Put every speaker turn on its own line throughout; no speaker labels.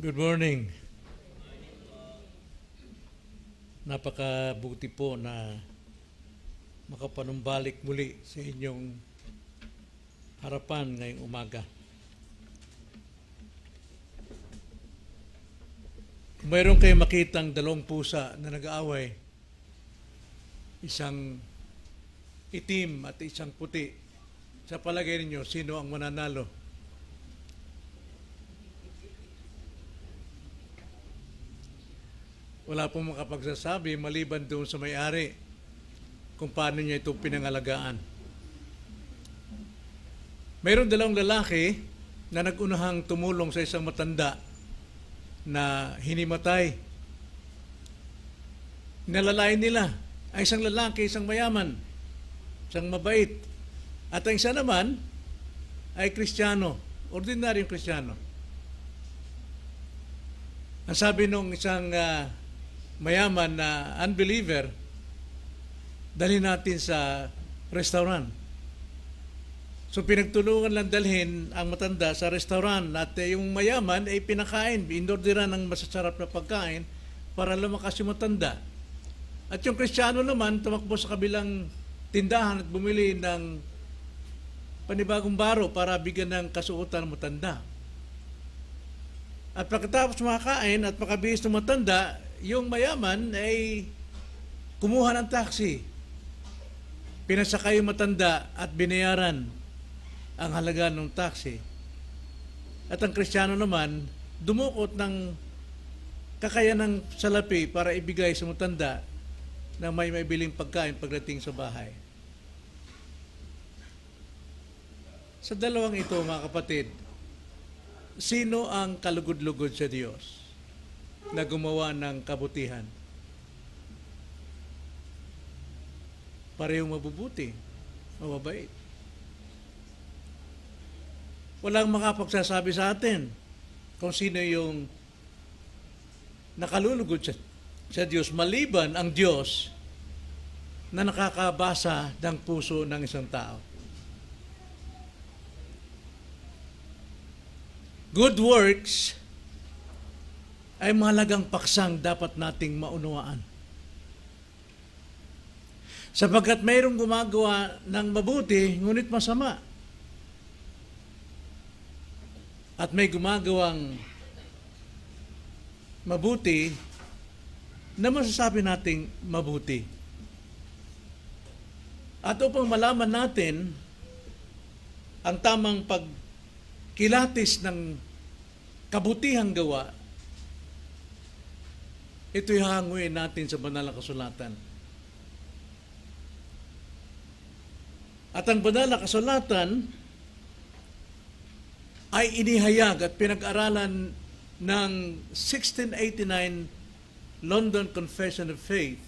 Good morning. Napakabuti po na makapanumbalik muli sa inyong harapan ngayong umaga. Kung mayroon kayo makitang dalawang pusa na nag-aaway, isang itim at isang puti, sa palagay ninyo, sino ang mananalo? Wala pong makapagsasabi maliban doon sa may-ari kung paano niya ito pinangalagaan. Mayroon dalawang lalaki na nag-unahang tumulong sa isang matanda na hinimatay. Nalalayan nila ay isang lalaki, isang mayaman, isang mabait. At ang isa naman ay Kristiyano, ordinaryong Kristiyano. Ang sabi nung isang mayaman na unbeliever, dalhin natin sa restaurant. So pinagtulungan lang dalhin ang matanda sa restaurant at yung mayaman ay pinakain, inorderan ng masasarap na pagkain para lumakas yung matanda. At yung Kristiyano naman tumakbo sa kabilang tindahan at bumili ng panibagong baro para bigyan ng kasuotan ng matanda. At pagkatapos makakain at makabihis ng matanda, yung mayaman ay kumuha ng taxi. Pinasakay yung matanda at binayaran ang halaga ng taxi. At ang Kristiyano naman, dumukot ng kakayanang salapi para ibigay sa matanda na may biling pagkain pagdating sa bahay. Sa dalawang ito, mga kapatid, sino ang kalugod-lugod sa Diyos na gumawa ng kabutihan? Parehong mabubuti, mababait. Walang makapagsasabi sa atin kung sino yung nakalulugod sa Diyos maliban ang Diyos na nakakabasa ng puso ng isang tao. Good works ay mahalagang paksang dapat nating maunawaan. Sapagkat mayroong gumagawa ng mabuti, ngunit masama. At may gumagawang mabuti na masasabi nating mabuti. At upang malaman natin ang tamang pagkilatis ng kabutihang gawa, ito'y hanguin natin sa banal na kasulatan. At ang banal na kasulatan ay inihayag at pinag-aralan ng 1689 London Confession of Faith.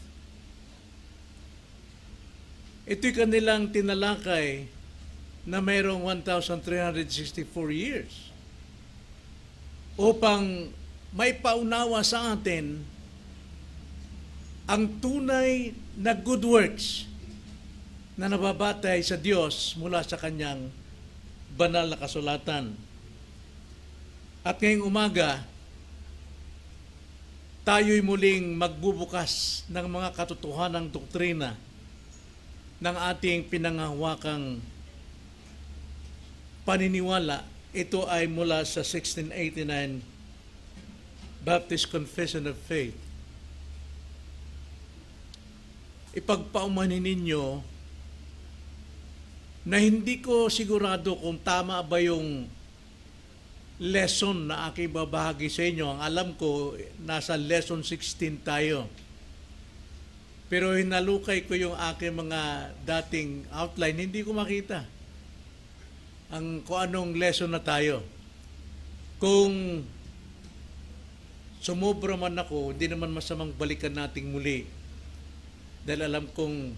Ito'y kanilang tinalakay na mayroong 1,364 years upang may paunawa sa atin ang tunay na good works na nababatay sa Diyos mula sa kanyang banal na kasulatan. At ngayong umaga, tayo'y muling magbubukas ng mga katotohanang doktrina ng ating pinanghahawakang paniniwala. Ito ay mula sa 1689 Baptist Confession of Faith. Ipagpaumanhin ninyo na hindi ko sigurado kung tama ba yung lesson na aking babahagi sa inyo. Ang alam ko, nasa lesson 16 tayo. Pero hinalukay ko yung aking mga dating outline, hindi ko makita kung anong lesson na tayo. Kung sumobra man ako, hindi naman masamang balikan nating muli. Dahil alam kong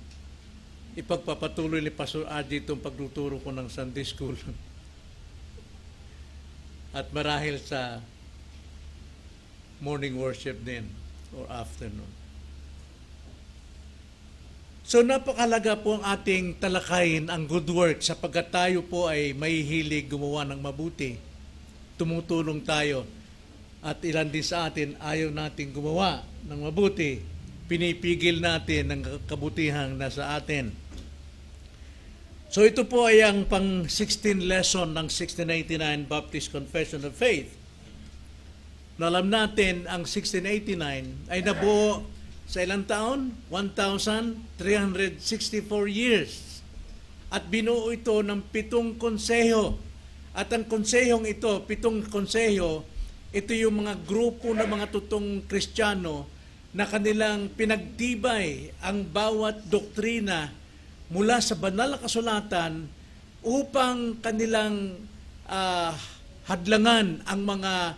ipagpapatuloy ni Pastor RJ itong pagtuturo ko ng Sunday School. At marahil sa morning worship din or afternoon. So napakalaga po ang ating talakayin ang good work sapagkat tayo po ay mahihilig gumawa ng mabuti. Tumutulong tayo At ilan din sa atin ayaw nating gumawa ng mabuti. Pinipigil natin ang kabutihang nasa atin. So ito po ay ang pang 16 lesson ng 1689 Baptist Confession of Faith. Na alam natin ang 1689 ay nabuo sa ilang taon? 1,364 years. At binuo ito ng 7 konseho. At ang konsehong ito, 7 konseho, ito yung mga grupo ng mga tutong Kristiyano na kanilang pinagtibay ang bawat doktrina mula sa banal na kasulatan upang kanilang hadlangan ang mga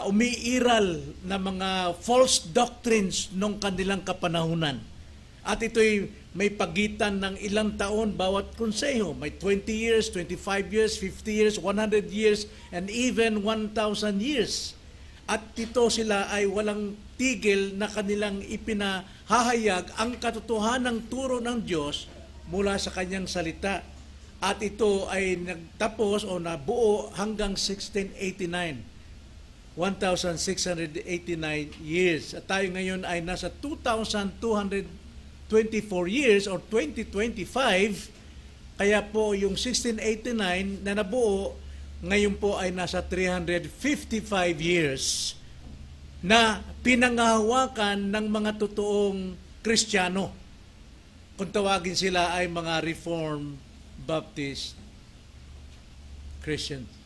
umiiral na mga false doctrines nung kanilang kapanahunan. At ito'y may pagitan ng ilang taon bawat konseho. May 20 years, 25 years, 50 years, 100 years, and even 1,000 years. At ito sila ay walang tigil na kanilang ipinahahayag ang katotohanang turo ng Diyos mula sa kanyang salita. At ito ay nagtapos o nabuo hanggang 1689. 1,689 years. At tayo ngayon ay nasa 2,224 years or 2025. Kaya po yung 1689 na nabuo, ngayon po ay nasa 355 years na pinangahawakan ng mga totoong Kristiyano. Kung tawagin sila ay mga Reformed Baptist Christians.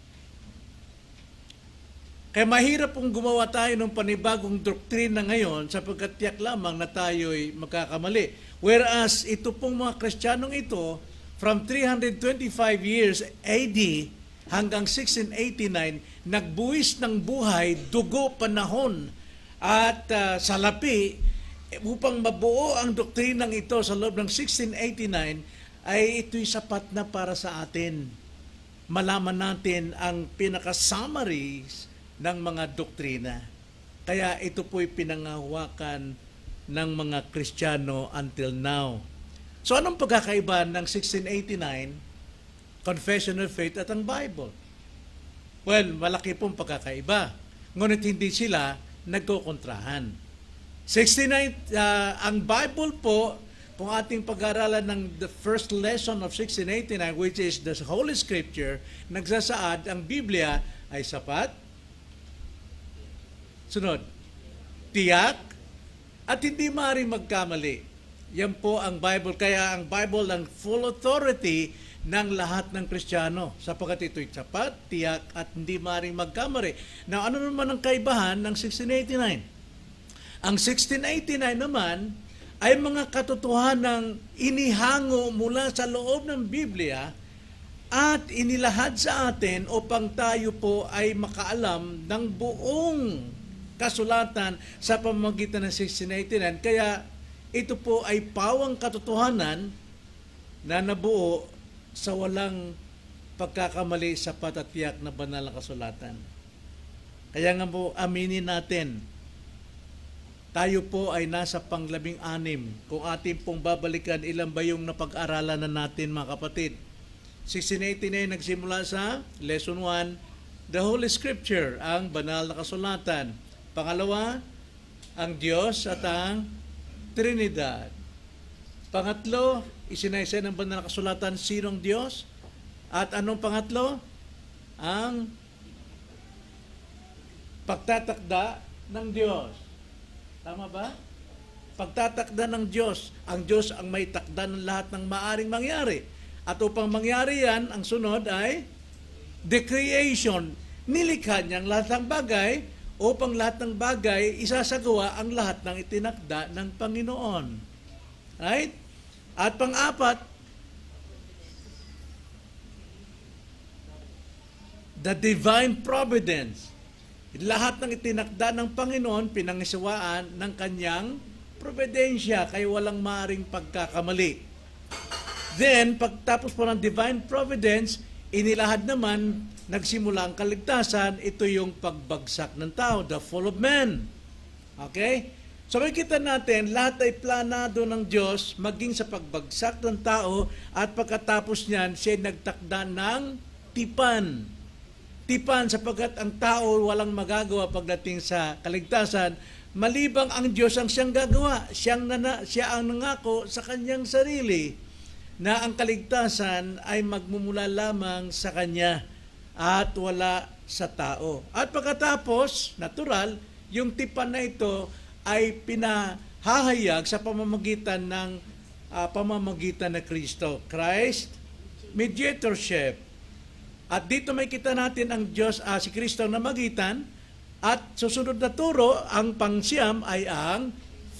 Kaya mahirap pong gumawa tayo ng panibagong doktrina ngayon sapagkat tiyak lamang na tayo'y magkakamali. Whereas ito pong mga Kristiyanong ito, from 325 years AD hanggang 1689, nagbuwis ng buhay, dugo, panahon at salapi upang mabuo ang doktrinang ito sa loob ng 1689 ay ito'y sapat na para sa atin. Malaman natin ang pinaka-summaries ng mga doktrina. Kaya ito po'y pinangahawakan ng mga Kristiyano until now. So anong pagkakaiba ng 1689, Confession of Faith at ang Bible? Well, malaki pong pagkakaiba. Ngunit hindi sila nagkokontrahan. Ang Bible po, kung ating pag-aralan ng the first lesson of 1689, which is the Holy Scripture, nagsasaad ang Biblia ay sapat, sunod, tiyak, at hindi maaaring magkamali. Yan po ang Bible. Kaya ang Bible ang full authority ng lahat ng Kristiyano sapagkat ito'y sapat, tiyak, at hindi maaaring magkamali. Now, ano naman ang kaibahan ng 1689? Ang 1689 naman ay mga katotohanang inihango mula sa loob ng Biblia at inilahad sa atin upang tayo po ay makaalam ng buong kasulatan sa pamamagitan ng 1689. Kaya ito po ay pawang katotohanan na nabuo sa walang pagkakamali sa patatiyak na banal na kasulatan. Kaya nga po aminin natin, tayo po ay nasa pang-16. Kung atin pong babalikan, ilan ba yung napag-aralan na natin mga kapatid? 1689 nagsimula sa Lesson 1, the Holy Scripture, ang banal na kasulatan. Pangalawa, ang Diyos at ang Trinidad. Pangatlo, isinaysay ng banal na kasulatan, sinong Diyos? At anong pangatlo? Ang pagtatakda ng Diyos. Tama ba? Pagtatakda ng Diyos. Ang Diyos ang may takda ng lahat ng maaring mangyari. At upang mangyari yan, ang sunod ay the creation. Nilikha niyang lahat ng bagay upang lahat ng bagay isasagawa ang lahat ng itinakda ng Panginoon. Right? At pang-apat, the divine providence. Lahat ng itinakda ng Panginoon, pinangisawaan ng kanyang providensya, kaya walang maaring pagkakamali. Then, pagtapos po ng divine providence, inilahad naman, nagsimula ang kaligtasan, ito yung pagbagsak ng tao, the fall of man. Okay? So makikita natin, lahat ay planado ng Diyos maging sa pagbagsak ng tao at pagkatapos niyan, siya nagtakda ng tipan. tipan sapagkat ang tao walang magagawa pagdating sa kaligtasan, malibang ang Diyos ang siyang gagawa. Siya ang nangako sa kanyang sarili na ang kaligtasan ay magmumula lamang sa Kanya at wala sa tao. At pagkatapos, natural, yung tipan na ito ay pinahahayag sa pamamagitan ng pamamagitan na Kristo. Christ, mediatorship. At dito may kita natin ang Diyos, si Kristo na magitan, at susunod na turo, ang pangsiyam ay ang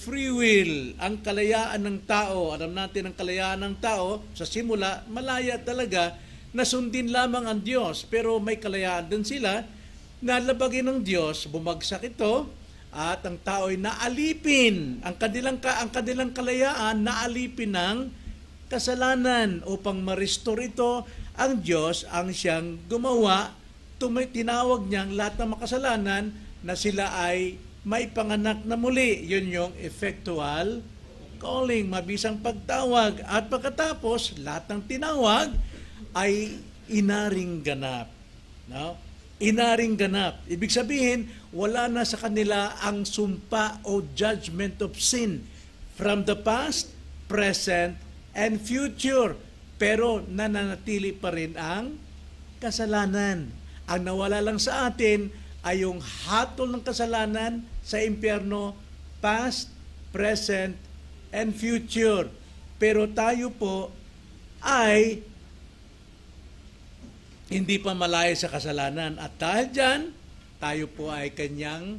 free will, ang kalayaan ng tao. Alam natin ang kalayaan ng tao, sa simula, malaya talaga, na sundin lamang ang Diyos. Pero may kalayaan din sila, na labagin ng Diyos, bumagsak ito, at ang tao ay naalipin. Ang kanilang kalayaan, naalipin ng kasalanan. Upang ma-restore ito, ang Diyos ang siyang gumawa, tinawag niyang lahat ng makasalanan na sila ay may panganak na muli. Yun yung effectual calling, mabisang pagtawag. At pagkatapos, lahat ng tinawag ay inaring ganap. No? Inaring ganap. Ibig sabihin, wala na sa kanila ang sumpa o judgment of sin from the past, present, and future. Pero nananatili pa rin ang kasalanan. Ang nawala lang sa atin ay yung hatol ng kasalanan sa impyerno, past, present, and future. Pero tayo po ay hindi pa malaya sa kasalanan. At dahil dyan, tayo po ay kanyang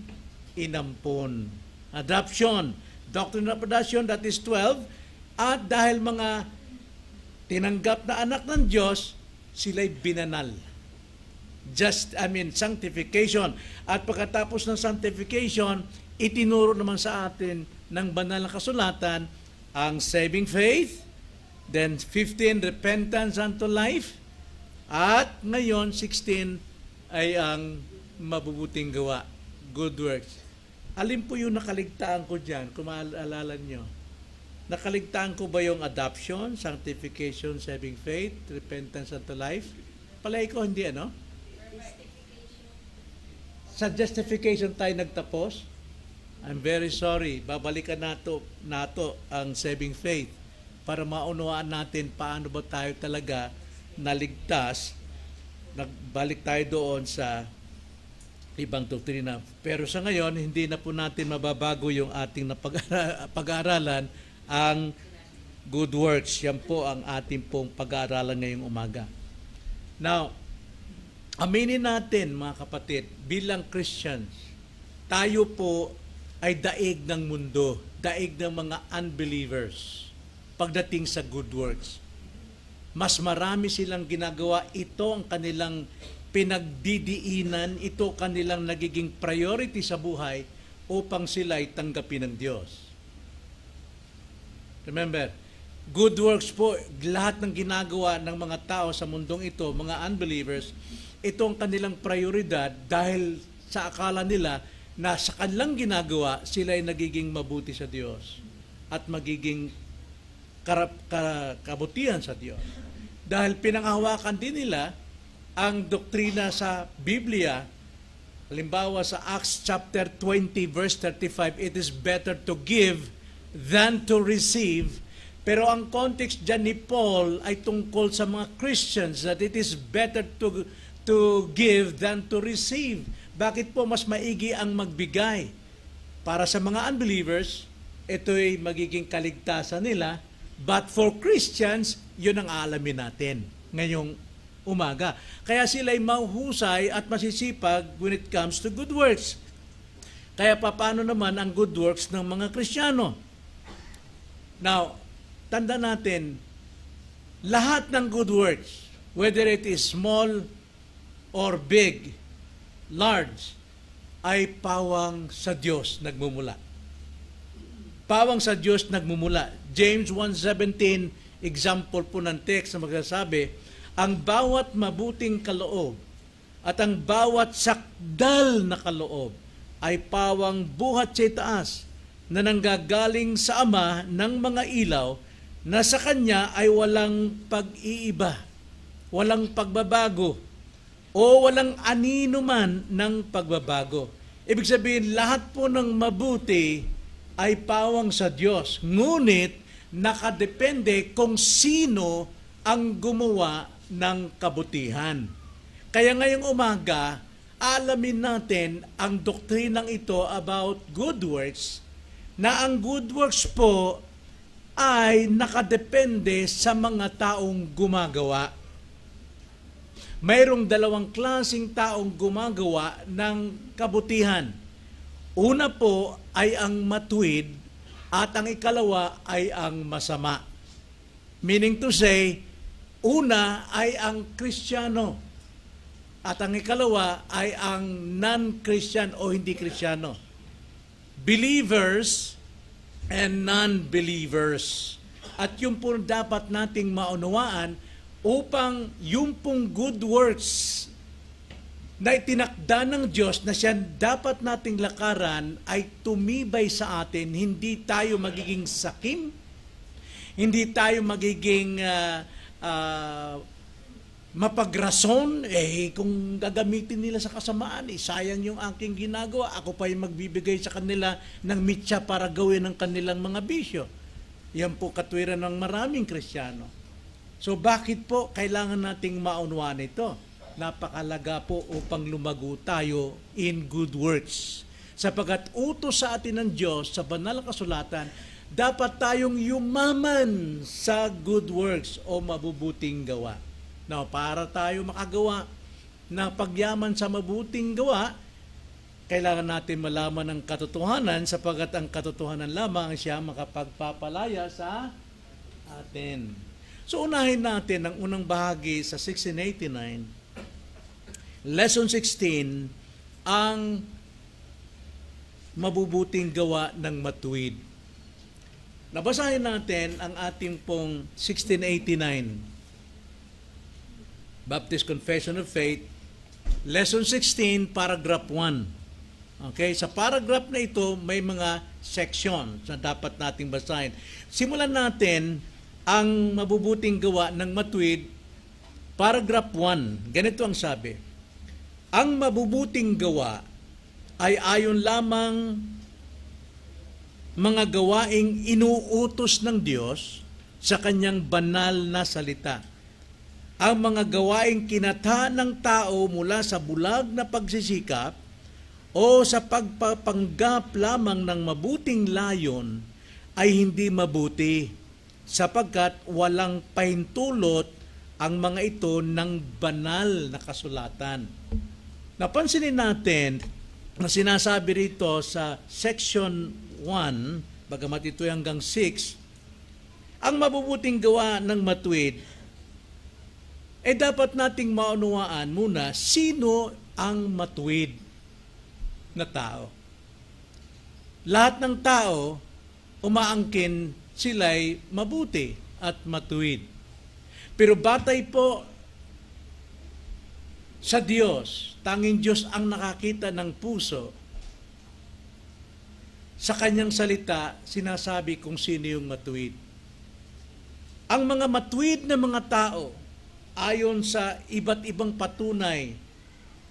inampon. Adoption. Doctrine of Adoption, that is 12. At dahil mga tinanggap na anak ng Diyos, sila'y binanal. Sanctification. At pagkatapos ng sanctification, itinuro naman sa atin ng banal na kasulatan ang saving faith, then 15, repentance unto life, at ngayon, 16 ay ang mabubuting gawa, good works. Alin po yung nakaligtaan ko dyan, kung maalala nyo? Nakaligtaan ko ba yung adoption, sanctification, saving faith, repentance unto life? Palay ko, hindi ano? Sa justification tayo nagtapos. I'm very sorry. Babalikan nato ang saving faith para maunawaan natin paano ba tayo talaga naligtas. Nagbalik tayo doon sa ibang doktrina. Pero sa ngayon, hindi na po natin mababago yung ating pag-aaralan, ang good works. Yan po ang ating pong pag-aaralan ngayong umaga. Now, aminin natin mga kapatid, bilang Christians, tayo po ay daig ng mundo, daig ng mga unbelievers pagdating sa good works. Mas marami silang ginagawa, ito ang kanilang pinagdidiinan, ito kanilang nagiging priority sa buhay upang sila ay tanggapin ng Diyos. Remember, good works po, lahat ng ginagawa ng mga tao sa mundong ito, mga unbelievers, ito ang kanilang prioridad dahil sa akala nila na sa kanilang ginagawa, sila ay nagiging mabuti sa Diyos at magiging kabutihan sa Diyos. Dahil pinanghawakan din nila ang doktrina sa Biblia. Halimbawa sa Acts chapter 20 verse 35, it is better to give than to receive. Pero ang context dyan ni Paul ay tungkol sa mga Christians that it is better to give than to receive. Bakit po mas maigi ang magbigay? Para sa mga unbelievers, ito'y magiging kaligtasan nila. But for Christians, yun ang aalamin natin ngayong umaga. Kaya sila'y mahuhusay at masisipag when it comes to good works. Kaya paano naman ang good works ng mga Kristiyano? Now, tanda natin, lahat ng good works, whether it is small or big, large, ay pawang sa Diyos nagmumula. Pawang sa Diyos nagmumula. James 1:17, example po ng text na magsasabi, ang bawat mabuting kaloob at ang bawat sakdal na kaloob ay pawang buhat sa itaas na nanggagaling sa Ama ng mga ilaw na sa Kanya ay walang pag-iiba, walang pagbabago, o walang anino man ng pagbabago. Ibig sabihin, lahat po ng mabuti ay pawang sa Diyos. Ngunit, nakadepende kung sino ang gumawa ng kabutihan. Kaya ngayong umaga, alamin natin ang doktrinang ito about good works, na ang good works po ay nakadepende sa mga taong gumagawa. Mayroong dalawang klaseng taong gumagawa ng kabutihan. Una po ay ang matuwid at ang ikalawa ay ang masama. Meaning to say, una ay ang Kristiyano at ang ikalawa ay ang non-Christian o hindi Kristiyano. Believers and non-believers. At yung po dapat nating maunawaan upang yung pong good works na itinakda ng Diyos na siya dapat nating lakaran ay tumibay sa atin, hindi tayo magiging sakim, hindi tayo magiging mapagrason, kung gagamitin nila sa kasamaan, sayang yung aking ginagawa, ako pa yung magbibigay sa kanila ng mitya para gawin ang kanilang mga bisyo. Yan po katwiran ng maraming Kristiyano. So bakit po kailangan nating maunawaan ito? Napakalaga po upang lumago tayo in good works. Sapagkat utos sa atin ng Diyos sa banal na kasulatan, dapat tayong yumaman sa good works o mabubuting gawa. Now, para tayo makagawa na pagyaman sa mabuting gawa, kailangan natin malaman ang katotohanan sapagkat ang katotohanan lamang siya makapagpapalaya sa atin. So, unahin natin ang unang bahagi sa 1689, Lesson 16, ang mabubuting gawa ng matuwid. Nabasahin natin ang ating pong 1689, Baptist Confession of Faith, Lesson 16, Paragraph 1. Okay, sa paragraph na ito, may mga section na dapat nating basahin. Simulan natin ang mabubuting gawa ng matuwid, paragraph 1. Ganito ang sabi: ang mabubuting gawa ay ayon lamang mga gawaing inuutos ng Diyos sa kanyang banal na salita. Ang mga gawaing kinata ng tao mula sa bulag na pagsisikap o sa pagpapanggap lamang ng mabuting layon ay hindi mabuti, sapagkat walang pahintulot ang mga ito ng banal na kasulatan. Napansinin natin na sinasabi rito sa section 1, bagamat ito hanggang 6, ang mabubuting gawa ng matuwid, dapat nating maunawaan muna sino ang matuwid na tao. Lahat ng tao, umaangkin sila'y mabuti at matuwid. Pero batay po sa Diyos, tanging Diyos ang nakakita ng puso. Sa kanyang salita, sinasabi kung sino yung matuwid. Ang mga matuwid na mga tao, ayon sa iba't ibang patunay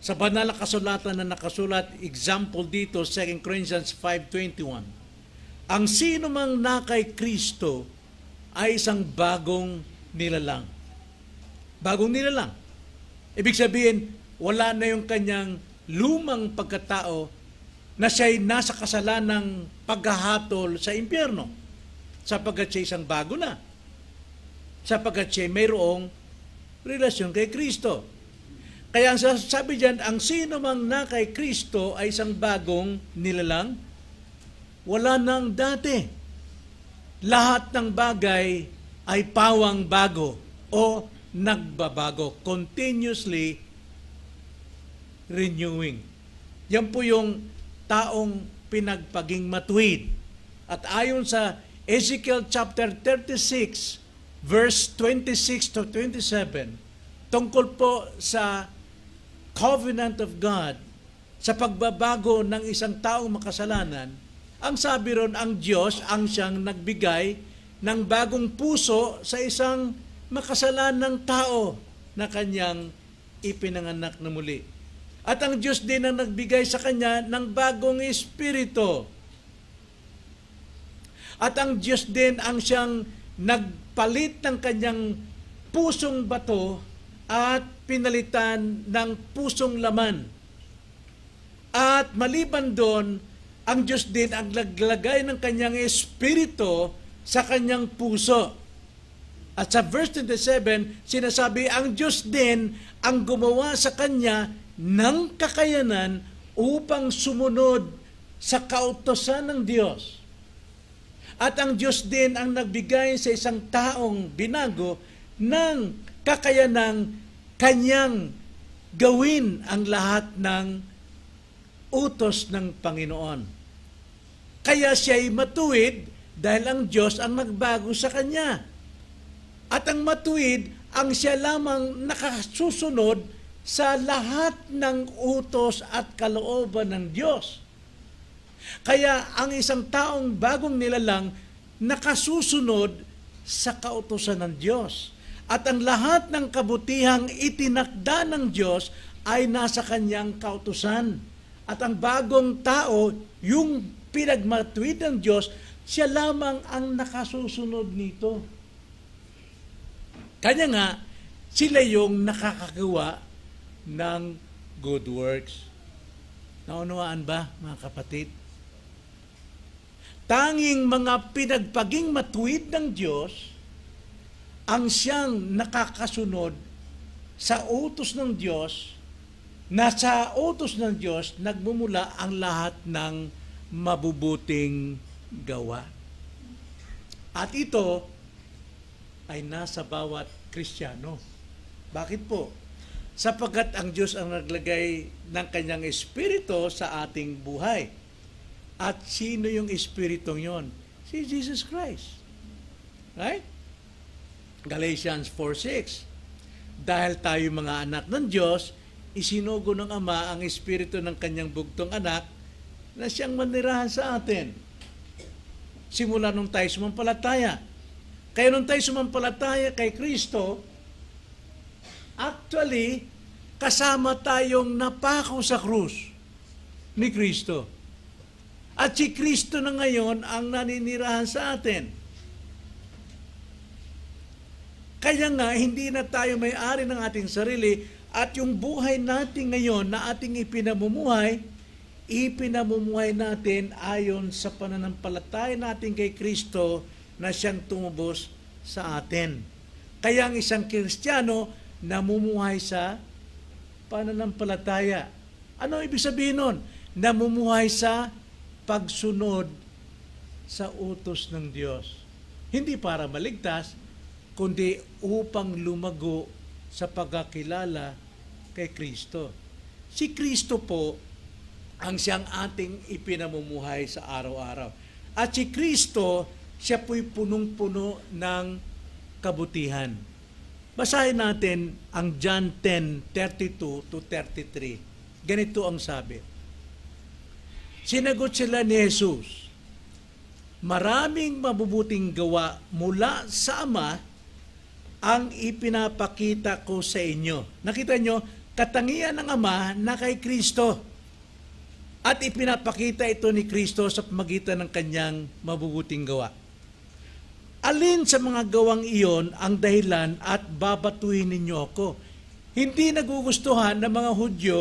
sa banal na kasulatan na nakasulat, example dito, 2 Corinthians 5:21, ang sino mang na kay Kristo ay isang bagong nilalang. Bagong nilalang. Ibig sabihin, wala na yung kanyang lumang pagkatao na siya'y nasa kasalanang paghahatol sa impyerno. Sapagkat siya isang bago na. Sapagkat siya mayroong relasyon kay Kristo. Kaya ang sabi diyan, ang sino mang na kay Kristo ay isang bagong nilalang. Wala nang dati. Lahat ng bagay ay pawang bago o nagbabago. Continuously renewing. Yan po yung taong pinagpaging matuwid. At ayon sa Ezekiel chapter 36, verse 26 to 27, tungkol po sa covenant of God, sa pagbabago ng isang taong makasalanan, ang sabi ron, ang Diyos ang siyang nagbigay ng bagong puso sa isang makasalanang tao na kanyang ipinanganak na muli. At ang Diyos din ang nagbigay sa kanya ng bagong espiritu. At ang Diyos din ang siyang nagpalit ng kanyang pusong bato at pinalitan ng pusong laman. At maliban doon, ang Diyos din ang naglagay ng kanyang espiritu sa kanyang puso. At sa verse 27, sinasabi, ang Diyos din ang gumawa sa kanya ng kakayanan upang sumunod sa kautusan ng Diyos. At ang Diyos din ang nagbigay sa isang taong binago ng kakayanang kanyang gawin ang lahat ng utos ng Panginoon. Kaya siya'y matuwid dahil ang Diyos ang nagbago sa kanya. At ang matuwid, ang siya lamang nakasusunod sa lahat ng utos at kalooban ng Diyos. Kaya ang isang taong bagong nilalang nakasusunod sa kautusan ng Diyos. At ang lahat ng kabutihang itinakda ng Diyos ay nasa kanyang kautusan. At ang bagong tao, yung pinagmatuwid ng Diyos, siya lamang ang nakasusunod nito. Kanya nga, sila yung nakakagawa ng good works. Naunawaan ba, mga kapatid? Tanging mga pinagpaging matuwid ng Diyos ang siyang nakakasunod sa utos ng Diyos, na sa utos ng Diyos nagmumula ang lahat ng mabubuting gawa. At ito ay nasa bawat Kristiyano. Bakit po? Sapagkat ang Diyos ang naglagay ng kanyang espiritu sa ating buhay. At sino yung espiritong yon? Si Jesus Christ. Right? Galatians 4:6. Dahil tayo mga anak ng Diyos, isinugo ng Ama ang espiritu ng kanyang bugtong anak na siyang manirahan sa atin. Simula nung tayo sumampalataya. Kaya nung tayo sumampalataya kay Kristo, actually, kasama tayong napako sa krus ni Kristo. At si Kristo na ngayon ang naninirahan sa atin. Kaya nga, hindi na tayo may-ari ng ating sarili at yung buhay natin ngayon na ating ipinamumuhay natin ayon sa pananampalataya natin kay Kristo na siyang tumubos sa atin. Kaya ang isang Kristiyano namumuhay sa pananampalataya. Ano ibig sabihin nun? Namumuhay sa pagsunod sa utos ng Diyos. Hindi para maligtas, kundi upang lumago sa pagkakilala kay Kristo. Si Kristo po ang siyang ating ipinamumuhay sa araw-araw. At si Kristo, siya po'y punong-puno ng kabutihan. Basahin natin ang John 10:32-33. Ganito ang sabi. Sinagot sila ni Jesus, maraming mabubuting gawa mula sa Ama ang ipinapakita ko sa inyo. Nakita nyo, katangian ng Ama na kay Kristo. At ipinapakita ito ni Kristo sa pamagitan ng kanyang mabubuting gawa. Alin sa mga gawang iyon ang dahilan at babatuhin ninyo ako? Hindi nagugustuhan ng mga Hudyo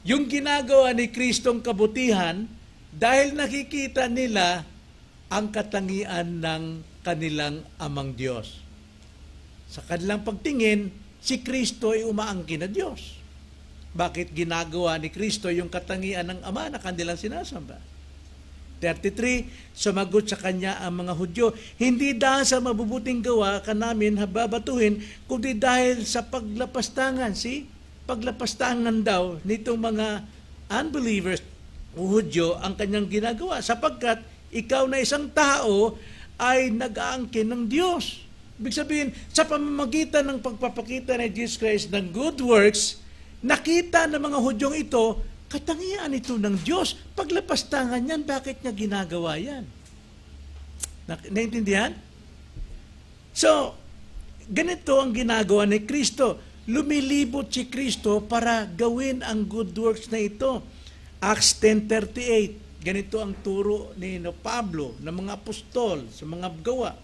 yung ginagawa ni Kristong kabutihan dahil nakikita nila ang katangian ng kanilang amang Diyos. Sa kanilang pagtingin, si Kristo ay umaangkin na Diyos. Bakit ginagawa ni Kristo yung katangian ng Ama na kanilang sinasamba? 33, sumagot sa kanya ang mga Hudyo, hindi dahil sa mabubuting gawa ka namin babatuhin, kundi dahil sa paglapastangan. Paglapastangan daw nitong mga unbelievers o Hudyo ang kanyang ginagawa sapagkat ikaw na isang tao ay nag-aangkin ng Diyos. Ibig sabihin, sa pamamagitan ng pagpapakita ni Jesus Christ ng good works, nakita ng mga Hudyong ito, katangian ito ng Diyos. Paglapastangan yan, bakit niya ginagawa yan? Naintindihan? So, ganito ang ginagawa ni Kristo. lumilibot si Kristo para gawin ang good works na ito. Acts 10:38, ganito ang turo ni Pablo ng mga apostol sa mga gawa.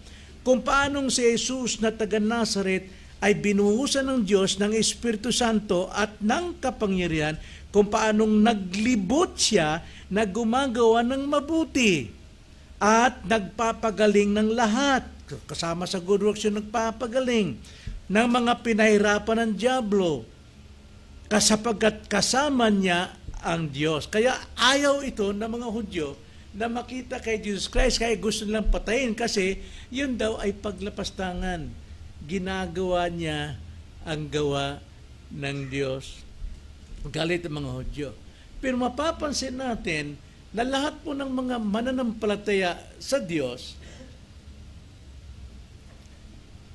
Kung paanong si Jesus na taga Nazaret ay binuhusan ng Diyos ng Espiritu Santo at ng kapangyarihan, kung paanong naglibot siya na gumagawa ng mabuti at nagpapagaling ng lahat. Kasama sa good works yung nagpapagaling ng mga pinahirapan ng dyablo, sapagkat kasama niya ang Diyos. Kaya ayaw ito ng mga Hudyo na makita kay Jesus Christ, kaya gusto nilang patayin kasi yun daw ay paglapastangan. Ginagawa niya ang gawa ng Diyos. Galit ang mga Hudyo. Pero mapapansin natin na lahat po ng mga mananampalataya sa Diyos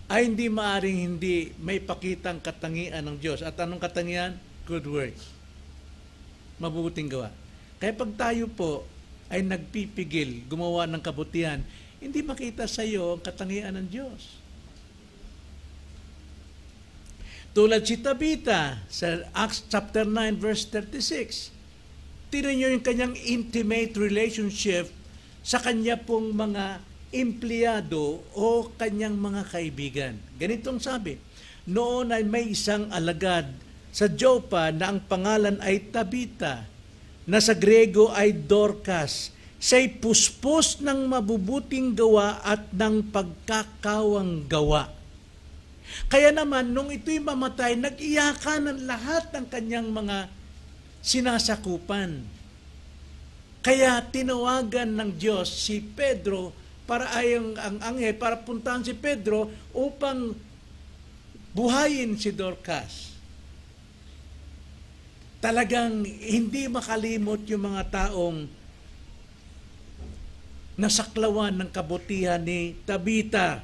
ay hindi maaring hindi may pakitang katangian ng Diyos. At anong katangian? Good works. Mabubuting gawa. Kaya pag tayo po ay nagpipigil, gumawa ng kabutihan, hindi makita sa iyo ang katangian ng Diyos. Tulad si Tabitha sa Acts chapter 9 verse 36. Tingnan niyo yung kanyang intimate relationship sa kanya pong mga empleyado o kanyang mga kaibigan. Ganitong sabi, noon ay may isang alagad sa Joppa na ang pangalan ay Tabitha, na sa Grego ay Dorcas. Siya'y puspos ng mabubuting gawa at ng pagkakawang gawa. Kaya naman, nung ito'y mamatay, nag-iyakan ng lahat ng kanyang mga sinasakupan. Kaya tinawagan ng Diyos si Pedro para ang anghel para puntahan si Pedro upang buhayin si Dorcas. Talagang hindi makalimot yung mga taong nasaklawan ng kabutihan ni Tabitha.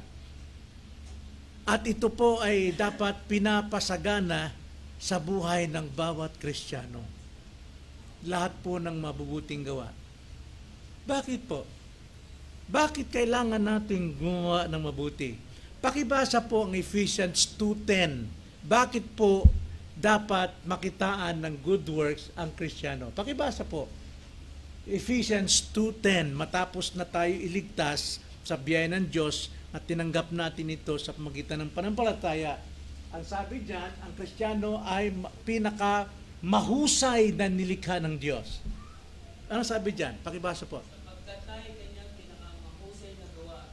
At ito po ay dapat pinapasagana sa buhay ng bawat Kristiyano. Lahat po ng mabubuting gawa. Bakit po? Bakit kailangan nating gumawa ng mabuti? Pakibasa po ang Ephesians 2:10. Bakit po dapat makitaan ng good works ang Kristiyano? Pakibasa po. Ephesians 2:10. Matapos na tayo iligtas sa biyaya ng Diyos at tinanggap natin ito sa pamagitan ng panampalataya. Ang sabi diyan, ang Kristiyano ay pinaka mahusay na nilikha ng Diyos. Ano sabi diyan? Pakibasa po.
Sapagkat tayo kanyang pinakamahusay na gawa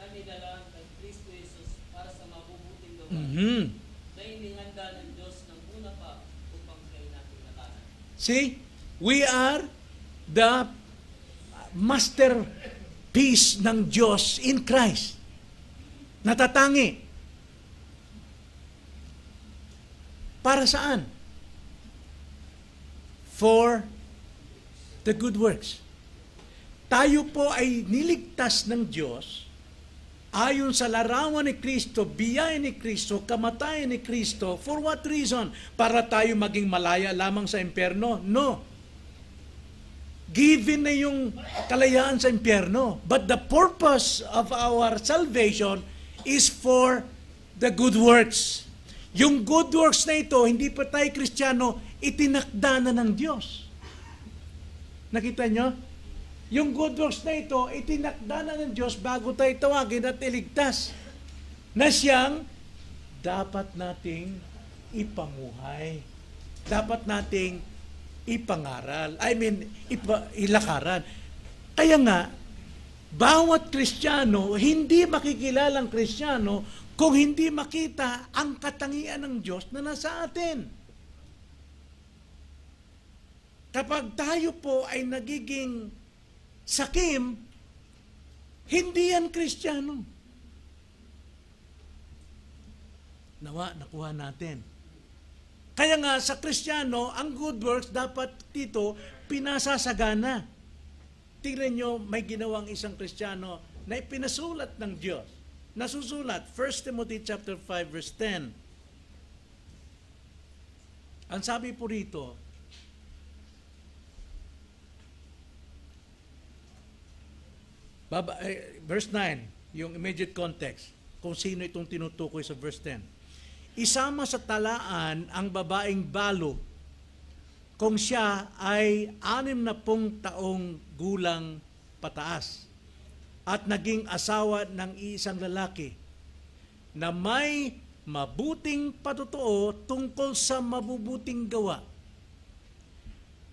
na nilalaan kay Kristo Jesus para sa mabubuting gawa na inihanda ng Diyos ng una pa upang kayo natin natanan.
See? We are the masterpiece ng Diyos in Christ. Natatangi. Para saan? For the good works. Tayo po ay niligtas ng Diyos ayon sa larawan ni Kristo, biyaya ni Kristo, kamatayan ni Kristo. For what reason? Para tayo maging malaya lamang sa impyerno? No. Given na yung kalayaan sa impyerno. But the purpose of our salvation is for the good works. Yung good works na ito, hindi pa tayo Kristiyano, itinakda na ng Diyos. Nakita nyo? Yung good works na ito, itinakda na ng Diyos bago tayo tawagin at iligtas. Na siyang dapat nating ipamuhay. Dapat nating ipangaral. Ilakaran. Kaya nga, bawat Kristiyano, hindi makikilalang Kristiyano kung hindi makita ang katangian ng Diyos na nasa atin. Kapag tayo po ay nagiging sakim, hindi yan Kristiyano. Nawa, nakuha natin. Kaya nga sa Kristiyano, ang good works dapat dito pinasasagana. Tingnan nyo, may ginawang isang Kristiyano na ipinasulat ng Diyos. Nasusulat, 1 Timothy chapter 5 verse 10. Ang sabi po rito, verse 9, yung immediate context, kung sino itong tinutukoy sa verse 10. isama sa talaan ang babaeng balo kung siya ay 60 taong gulang pataas at naging asawa ng isang lalaki na may mabuting patotoo tungkol sa mabubuting gawa,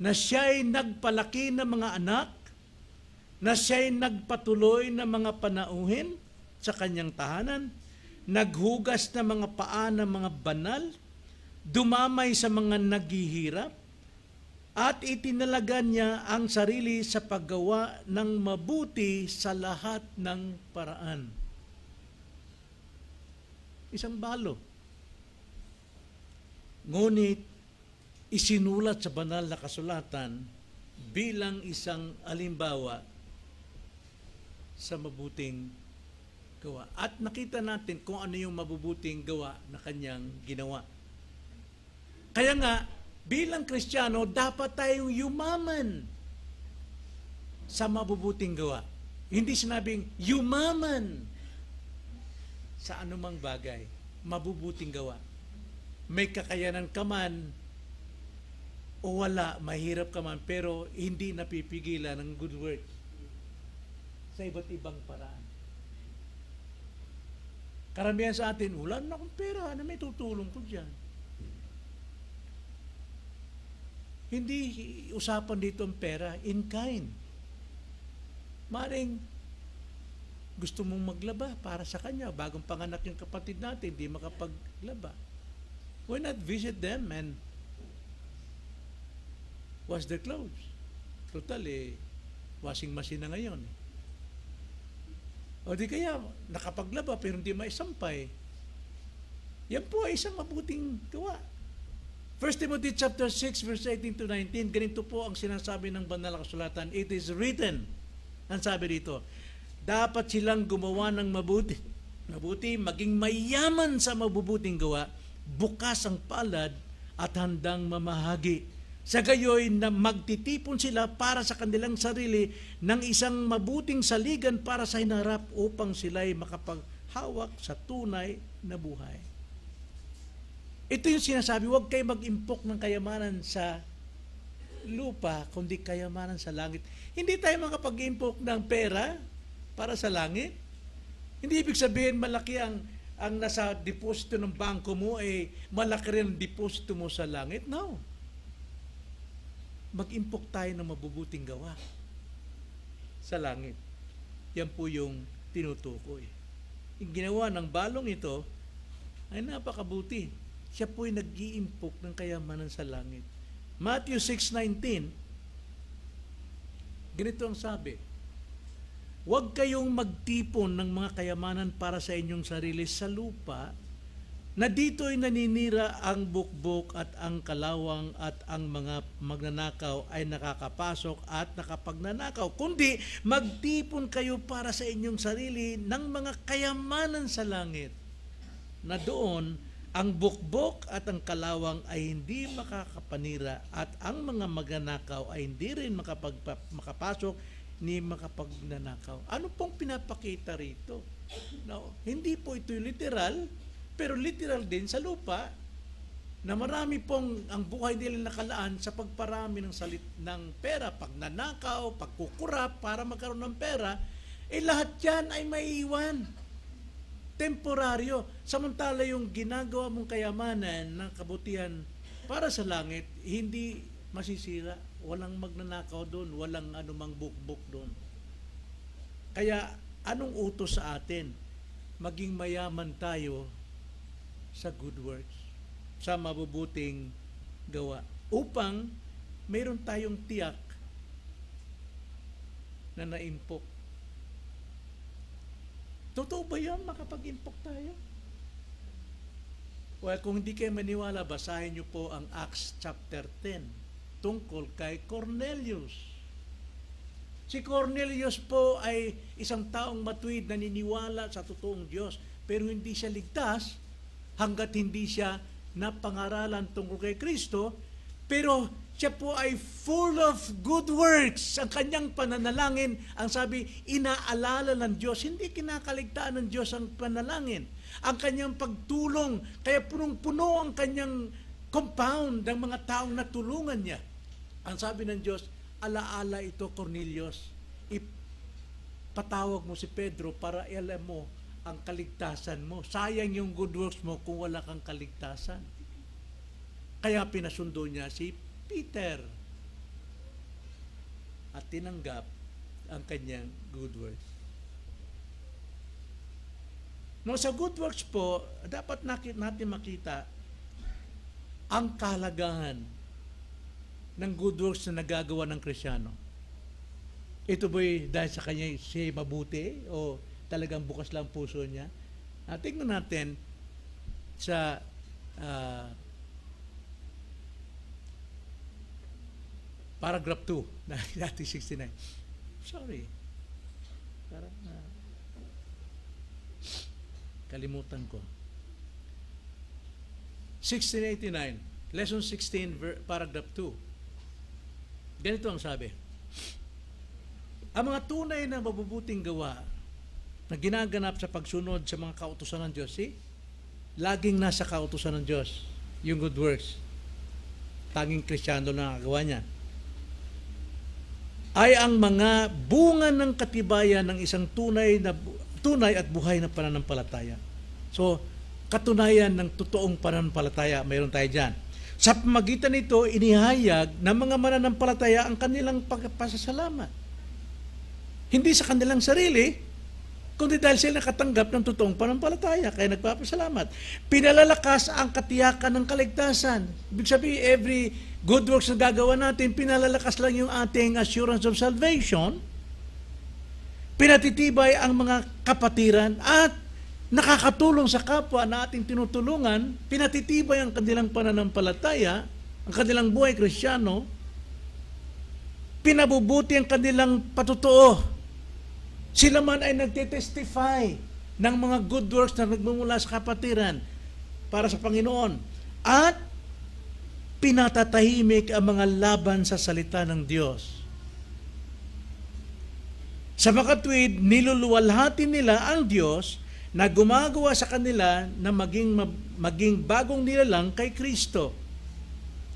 na siya'y nagpalaki ng mga anak, na siya'y nagpatuloy ng mga panauhin sa kanyang tahanan, naghugas ng mga paa ng mga banal, dumamay sa mga naghihirap, at itinalagan niya ang sarili sa paggawa ng mabuti sa lahat ng paraan. Isang balo. Ngunit, isinulat sa banal na kasulatan bilang isang alimbawa sa mabuting gawa. At nakita natin kung ano yung mabubuting gawa na kanyang ginawa. Kaya nga, bilang Kristiyano, dapat tayong yumaman sa mabubuting gawa. Hindi sinabing yumaman sa anumang bagay, mabubuting gawa. May kakayanan ka man o wala, mahirap ka man, pero hindi napipigilan ng good work sa iba't ibang paraan. Karamihan sa atin, wala na akong pera, na may tutulong ko dyan. Hindi usapan dito ang pera, in kind. Maring gusto mong maglaba para sa kanya, bagong panganak yung kapatid natin, hindi makapaglaba. Why not visit them and wash their clothes? Total, washing machine na ngayon. O di kaya, nakapaglaba pero hindi maisampay. Yan po ay isang mabuting gawa. 1 Timothy chapter 6 verse 18 to 19, ganito po ang sinasabi ng banal na kasulatan. It is written, ang sabi dito, dapat silang gumawa ng mabuti, maging mayaman sa mabubuting gawa, bukas ang palad at handang mamahagi. Sa gayoy na magtitipon sila para sa kanilang sarili ng isang mabuting saligan para sa hinarap upang sila'y makapaghawak sa tunay na buhay. Ito yung sinasabi, huwag kayo mag-impok ng kayamanan sa lupa, kundi kayamanan sa langit. Hindi tayo makapag-impok ng pera para sa langit. Hindi ibig sabihin malaki ang nasa deposito ng bangko mo, malaki rin ang deposito mo sa langit. No. Mag-impok tayo ng mabubuting gawa sa langit. Yan po yung tinutukoy. Yung ginawa ng balong ito ay napakabuti. Siya po'y nag-iimpok ng kayamanan sa langit. Matthew 6:19, ganito ang sabi, huwag kayong magtipon ng mga kayamanan para sa inyong sarili sa lupa, na dito'y naninira ang bukbok at ang kalawang at ang mga magnanakaw ay nakakapasok at nakapagnanakaw, kundi magtipon kayo para sa inyong sarili ng mga kayamanan sa langit, na doon ang bukbok at ang kalawang ay hindi makakapanira at ang mga magnanakaw ay hindi rin makapasok ni makapagnanakaw. Ano pong pinapakita rito? No, hindi po ito literal, pero literal din sa lupa na marami pong ang buhay nila nakalaan sa pagparami ng pera, pagnanakaw, pagkukurap para magkaroon ng pera, lahat yan ay maiiwan. Temporaryo. Samantala yung ginagawa mong kayamanan ng kabutihan para sa langit, hindi masisira. Walang magnanakaw doon, walang anumang bukbok doon. Kaya, anong utos sa atin? Maging mayaman tayo sa good works, sa mabubuting gawa, upang mayroon tayong tiyak na naimpok. Totoo ba yan? Makapag-impok tayo? Well, kung hindi kayo maniwala, basahin niyo po ang Acts chapter 10 tungkol kay Cornelius. Si Cornelius po ay isang taong matuwid na niniwala sa totoong Diyos, pero hindi siya ligtas hanggat hindi siya napangaralan tungkol kay Kristo, pero Siya po ay full of good works. Ang kanyang pananalangin, ang sabi, inaalala ng Diyos. Hindi kinakaligtaan ng Diyos ang panalangin. Ang kanyang pagtulong, kaya punong-puno ang kanyang compound ng mga taong natulungan niya. Ang sabi ng Diyos, alaala ito, Cornelius. Ipatawag mo si Pedro para alam mo ang kaligtasan mo. Sayang yung good works mo kung wala kang kaligtasan. Kaya pinasundo niya si Peter at tinanggap ang kanyang good works. No, sa good works po, dapat natin makita ang kahalagahan ng good works na nagagawa ng Kristiyano. Ito ba'y dahil sa kanya siya mabuti o talagang bukas lang puso niya? Tingnan natin sa paragraph 2 na dating 69. Sorry. Parang kalimutan ko. 1689, lesson 16, paragraph 2. Ganito ang sabi. Ang mga tunay na mabubuting gawa na ginaganap sa pagsunod sa mga kautusan ng Diyos, laging nasa kautusan ng Diyos yung good works. Tanging Kristiyano lang nakagawa niya. Ay ang mga bunga ng katibayan ng isang tunay at buhay na pananampalataya. So, katunayan ng totoong pananampalataya, mayroon tayo dyan. Sa pamagitan nito, inihayag ng mga mananampalataya ang kanilang pagpasasalamat. Hindi sa kanilang sarili, kundi dahil sila nakatanggap ng totoong pananampalataya, kaya nagpapasalamat. Pinalalakas ang katiyakan ng kaligtasan. Ibig sabihin, every good works na gagawa natin, pinalalakas lang yung ating assurance of salvation, pinatitibay ang mga kapatiran, at nakakatulong sa kapwa na ating tinutulungan, pinatitibay ang kanilang pananampalataya, ang kanilang buhay Kristiyano, pinabubuti ang kanilang patutuo. Sila man ay nagtitestify ng mga good works na nagmumula sa kapatiran para sa Panginoon. At pinatatahimik ang mga laban sa salita ng Diyos. Sa makatwid, niluluwalhati nila ang Diyos na gumagawa sa kanila na maging bagong nilalang kay Kristo.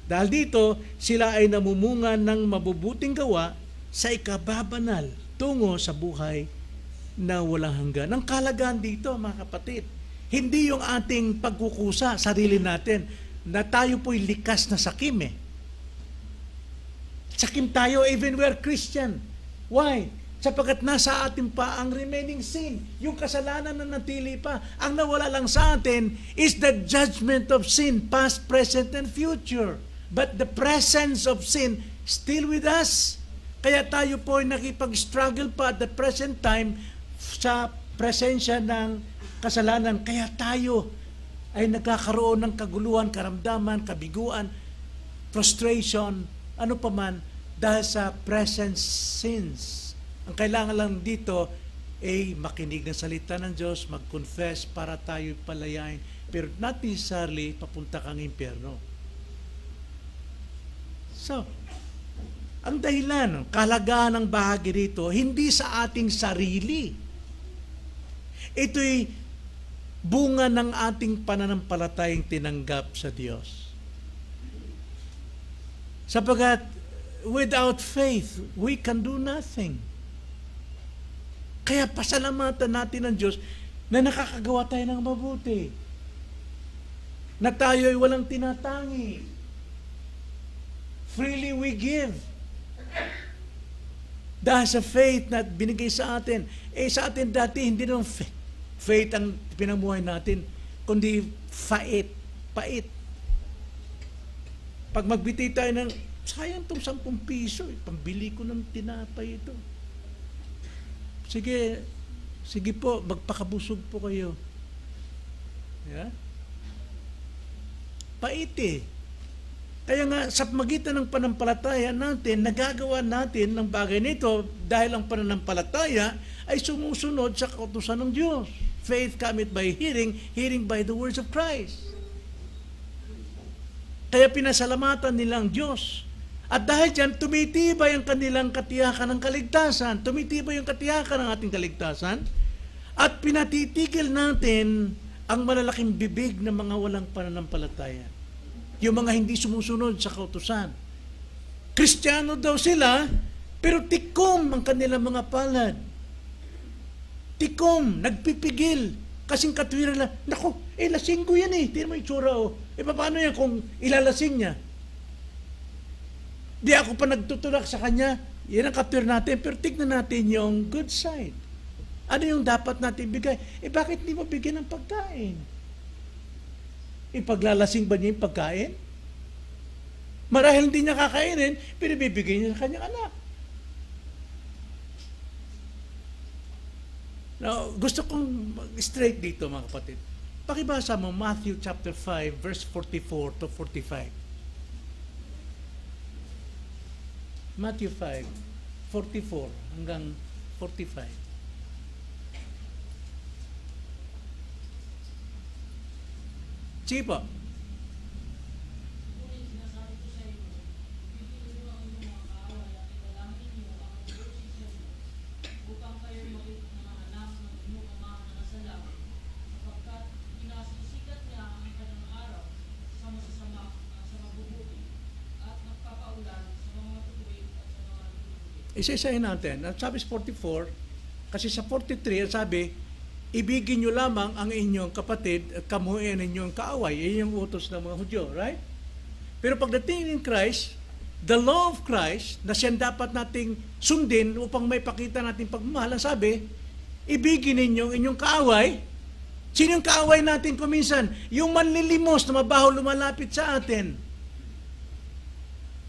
Dahil dito, sila ay namumunga ng mabubuting gawa sa ikababanal tungo sa buhay na walang hanggan. Ang kalagahan dito, mga kapatid, hindi yung ating pagkukusa, sarili natin, na tayo po'y likas na sakim eh. Sakim tayo even we're Christian. Why? Sapagkat nasa atin pa ang remaining sin. Yung kasalanan na natili pa. Ang nawala lang sa atin is the judgment of sin, past, present, and future. But the presence of sin still with us. Kaya tayo po ay nakipag-struggle pa at the present time sa presensya ng kasalanan. Kaya tayo ay nagkakaroon ng kaguluhan, karamdaman, kabiguan, frustration, ano pa man, dahil sa present sins. Ang kailangan lang dito ay makinig ng salita ng Diyos, mag-confess para tayo palayain, pero not necessarily papunta kang impyerno. So, ang dahilan, kalagahan ng bahagi rito, hindi sa ating sarili. Ito'y bunga ng ating pananampalatayang tinanggap sa Diyos. Sapagkat without faith, we can do nothing. Kaya pasalamatan natin ng Diyos na nakakagawa tayo ng mabuti. Na tayo ay walang tinatangi. Freely we give. Dahil sa faith na binigay sa atin. Sa atin dati, hindi naman faith ang pinamuhay natin, kundi pait. Pag magbiti tayo ng, sayang itong 10 piso, pambili ko ng tinapay ito. Sige po, magpakabusog po kayo. Yeah? Pait eh. Kaya nga, sa magitan ng panampalataya natin, nagagawa natin ng bagay nito dahil ang pananampalataya ay sumusunod sa kautusan ng Diyos. Faith cometh by hearing, hearing by the words of Christ. Kaya pinasalamatan nila ang Diyos At dahil dyan, tumitibay ang kanilang katiyakan ng kaligtasan. Tumitibay yung katiyakan ng ating kaligtasan. At pinatitigil natin ang malalaking bibig ng mga walang pananampalataya. Yung mga hindi sumusunod sa kautusan. Kristiyano daw sila, pero tikom ang kanilang mga palad. Tikom, nagpipigil. Kasing katwiran lang, naku, lasing ko yan eh. Tingnan mo yung tsura oh. Paano yan kung ilalasing niya? Di ako pa nagtutulak sa kanya. Yan ang katwir natin. Pero tignan natin yung good side. Ano yung dapat natin bigay? Bakit hindi mo bigyan ng pagkain? Ipaglalasing ba niya yung pagkain? Marahil hindi niya kakainin, pero bibigay niya sa kanyang anak. Now, gusto kong straight dito mga kapatid. Pakibasa mo Matthew chapter 5 verse 44 to 45. Matthew 5, 44 hanggang 45. Sige po.
Ngunit sinasabi ko sa inyo, bibigyan niyo ang inyong mga kaaway at ilalangin niyo ang mabubuting sa inyo, upang kayo maging mga anak ng inyong ama na nasa langit, sapagkat pinasisikat niya ang kanyang araw sa masasama at sa mabubuti, at nagpapaulan sa mga matutuwid at sa mga mabubuti.
Isa-isahin natin. Ang sabi sa 44, kasi sa 43, ang sabi, ibigin nyo lamang ang inyong kapatid at kamuhin ang inyong kaaway. Iyon yung utos ng mga Hudyo, right? Pero pagdating in Christ, the law of Christ, na siya dapat nating sundin upang may pakita natin pagmamahal, ang sabi, ibigin ninyo ang inyong kaaway. Sino yung kaaway natin kuminsan? Yung manlilimos na mabaho lumalapit sa atin.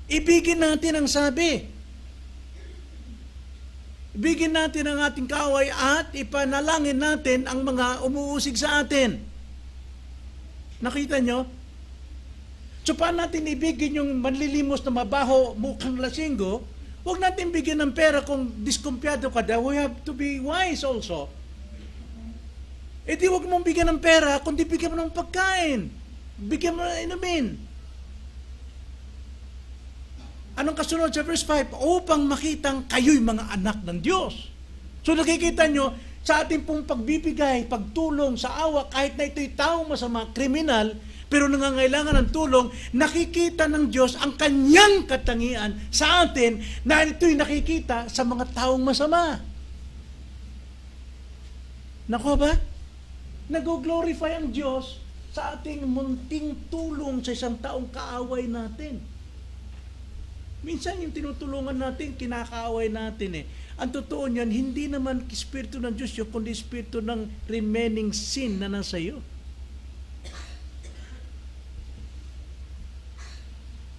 Ibigin natin ang sabi. Ibigin natin ang ating kaaway at ipanalangin natin ang mga umuusig sa atin. Nakita nyo? So paano natin ibigin yung manlilimos na mabaho mukhang lasinggo? Huwag natin bigyan ng pera kung diskumpiyado ka daw. We have to be wise also. E di huwag mong bigyan ng pera kundi bigyan mo ng pagkain. Bigyan mo ng inumin. Anong kasunod sa verse 5? Upang makitang kayo'y mga anak ng Diyos. So nakikita nyo, sa ating pong pagbibigay, pagtulong sa awa, kahit na ito'y taong masama, kriminal, pero nangangailangan ng tulong, nakikita ng Diyos ang kanyang katangian sa atin na ito'y nakikita sa mga taong masama. Nakuha ba? Nag-glorify ang Diyos sa ating munting tulong sa isang taong kaaway natin. Minsan yung tinutulungan natin, kinakaaway natin eh. Ang totoo niyan, hindi naman espiritu ng Diyos yun, kundi espiritu ng remaining sin na nasa iyo.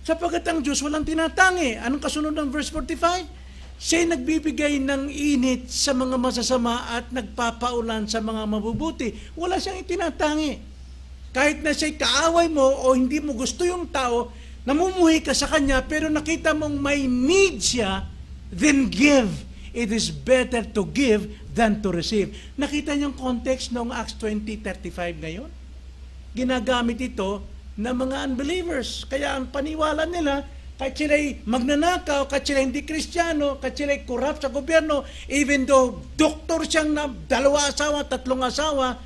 Sapagat ang Diyos walang tinatangi. Anong kasunod ng verse 45? Siya'y nagbibigay ng init sa mga masasama at nagpapaulan sa mga mabubuti. Wala siyang itinatangi. Kahit na siya'y kaaway mo o hindi mo gusto yung tao, namumuhi ka sa kanya, pero nakita mong may need siya, then give. It is better to give than to receive. Nakita niyo yung context ng Acts 20:35 ngayon? Ginagamit ito ng mga unbelievers. Kaya ang paniwala nila, kahit sila'y magnanakaw, kahit sila'y hindi Kristiyano, kahit sila'y corrupt sa gobyerno, even though doktor siyang na 2 asawa, 3 asawa,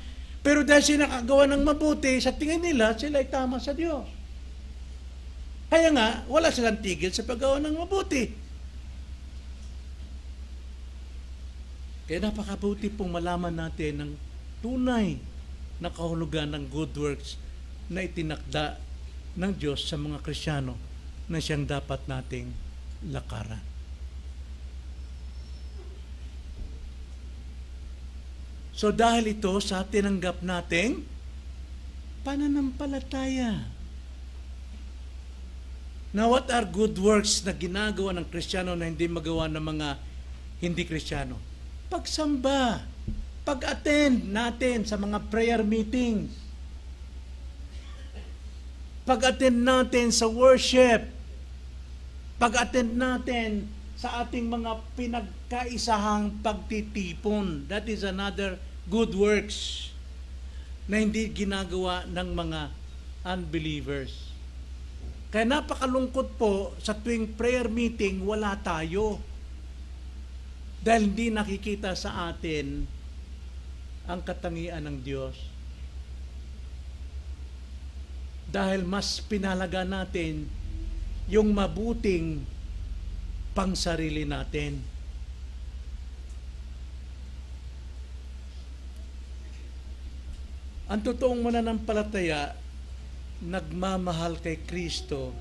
pero dahil siya nakagawa ng mabuti, sa tingin nila, sila'y tama sa Diyos. Kaya nga, wala silang tigil sa paggawa ng mabuti. Kaya napakabuti pong malaman natin ng tunay na kahulugan ng good works na itinakda ng Diyos sa mga Kristiyano na siyang dapat nating lakaran. So dahil ito sa tinanggap nating pananampalataya. Now, what are good works na ginagawa ng Kristiyano na hindi magawa ng mga hindi Kristiyano? Pagsamba, pag-attend natin sa mga prayer meetings, pag-attend natin sa worship, pag-attend natin sa ating mga pinagkaisahang pagtitipon. That is another good works na hindi ginagawa ng mga unbelievers. Kaya napakalungkot po sa tuwing prayer meeting, wala tayo. Dahil hindi nakikita sa atin ang katangian ng Diyos. Dahil mas pinalaga natin yung mabuting pangsarili natin. Ang totoong mananampalataya, nagmamahal kay Kristo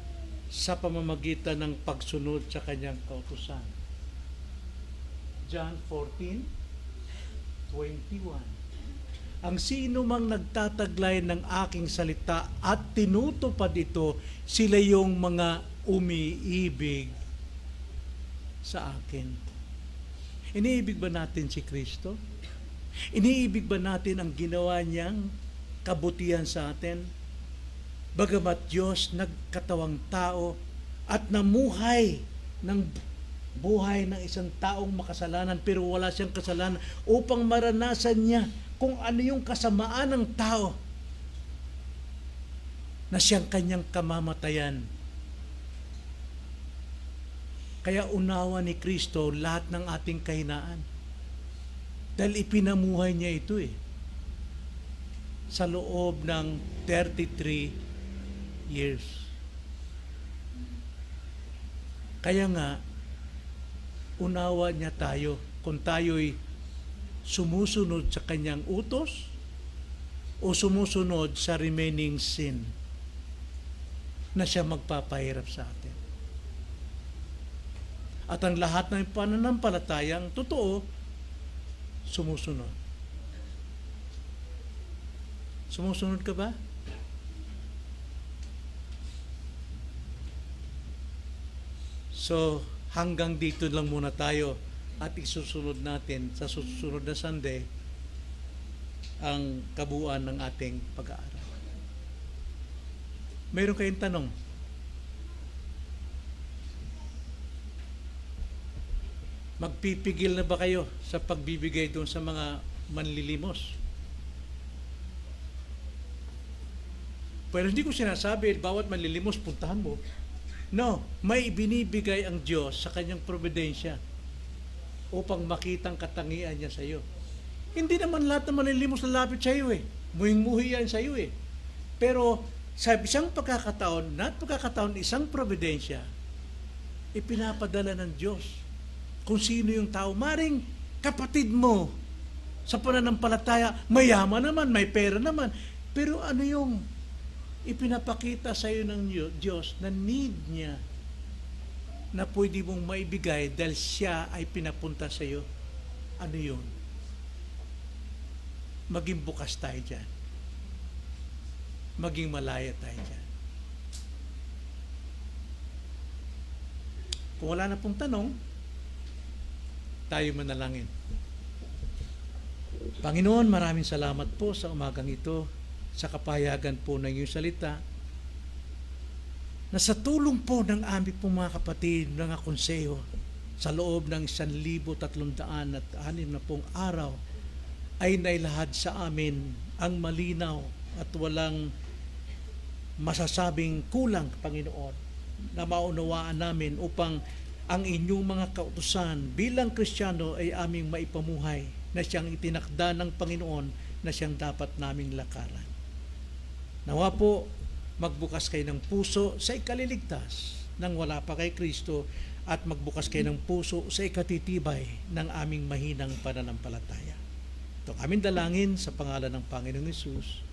sa pamamagitan ng pagsunod sa kanyang kautusan. John 14:21. Ang sino mang nagtataglay ng aking salita at tinutupad ito, sila yung mga umiibig sa akin. Iniibig ba natin si Kristo? Iniibig ba natin ang ginawa niyang kabutihan sa atin? Bagamat Diyos nagkatawang tao at namuhay ng buhay ng isang taong makasalanan pero wala siyang kasalanan upang maranasan niya kung ano yung kasamaan ng tao na siyang kanyang kamamatayan. Kaya unawa ni Kristo lahat ng ating kahinaan. Dahil ipinamuhay niya ito sa loob ng 33 years. Kaya nga, unawa niya tayo kung tayo'y sumusunod sa kanyang utos o sumusunod sa remaining sin na siya magpapahirap sa atin. At ang lahat ng pananampalatayang totoo, sumusunod. Sumusunod ka ba? So, hanggang dito lang muna tayo at isusunod natin sa susunod na Sunday ang kabuuan ng ating pag-aaral. Mayroon kayong tanong? Magpipigil na ba kayo sa pagbibigay doon sa mga manlilimos? Pero hindi ko sinasabi, bawat manlilimos, puntahan mo. No, may binibigay ang Diyos sa kanyang providensya upang makitang katangian niya sa iyo. Hindi naman lahat ng manlilimos lalapit sa iyo Muhing-muhi yan sa iyo Pero sa isang pagkakataon, isang providensya, ipinapadala ng Diyos kung sino yung tao. Maring kapatid mo sa pananampalataya, mayaman naman, may pera naman. Pero ano yung ipinapakita sa iyo ng Diyos na need niya na pwede mong maibigay dahil siya ay pinapunta sa iyo? Ano yun? Maging bukas tayo dyan. Maging malaya tayo dyan. Kung wala na pong tanong, tayo manalangin. Panginoon, maraming salamat po sa umagang ito, sa kapayagan po ng iyong salita, na sa tulong po ng aming pong mga kapatid, mga konseho, sa loob ng 1,306 na pong araw, ay nailahad sa amin ang malinaw at walang masasabing kulang, Panginoon, na maunawaan namin upang ang inyong mga kautusan bilang Kristiyano ay aming maipamuhay na siyang itinakda ng Panginoon na siyang dapat naming lakaran. Nawa po, magbukas kayo ng puso sa ikaliligtas nang wala pa kay Kristo at magbukas kayo ng puso sa ikatitibay ng aming mahinang pananampalataya. Ito aming dalangin sa pangalan ng Panginoong Hesus.